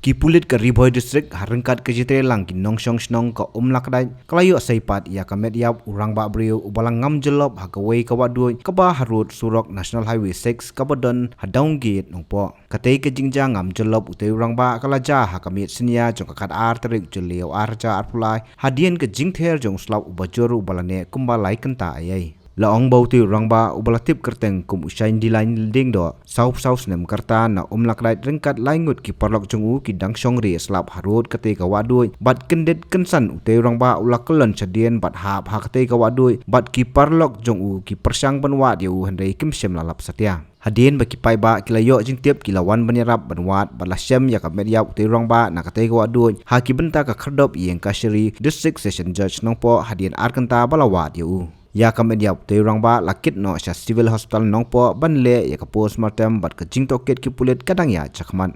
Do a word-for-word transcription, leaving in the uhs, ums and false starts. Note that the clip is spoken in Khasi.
Ki pulit ka Ri Bhoi District ha ryngkat ka jingtrei lang ki nongshong shnong ka Umlakdait ka la ïoh saipat ïa ka met ïap u rangbah briew uba la ngam jyllop ha kawei ka wahduid kaba harud surok National Highway six kaba don ha Downgate Nongpoh. Katei ka jingjia ngam jyllop utei u rangbah ka la jia ha ka miet synñia jong ka khatar tarik Jylliew ar hajar arphew lai hadien ka jingther jong u slap uba jur uba la neh kumba lai kynta eiei. La ong ba utei u rangbah uba la tip kyrteng kum u Shaindilain Diengdoh, sawphew saw snem ka rta, na Umlakdait ryngkat lai ngut ki paralok jong u ki dang shong rieh slap harud katei ka wahduid bad kyndit kynsan utei u rangbah u la kyllon shadien bad hap ha katei ka wahduid bad ki paralok jong u ki pyrshang ban wad ïa u hynrei kim shym la lap satia. Hadien ba ki paidbah ki la ïoh jingtip ki la wan ban ïarap ban wad bad la shem ïa ka met ïap utei u rangbah na katei ka wahduid ha ki bynta ka khyrdop ïing kashari District Session Judge Nongpoh hadien ar kynta ba la wad ïa u. Ïa ka met ïap utei u rangbah la kit noh sha Civil Hospital Nongpoh ban leh ïa ka postmortem bad ka jingtohkit ki pulit ka dang ïaid shakhmat.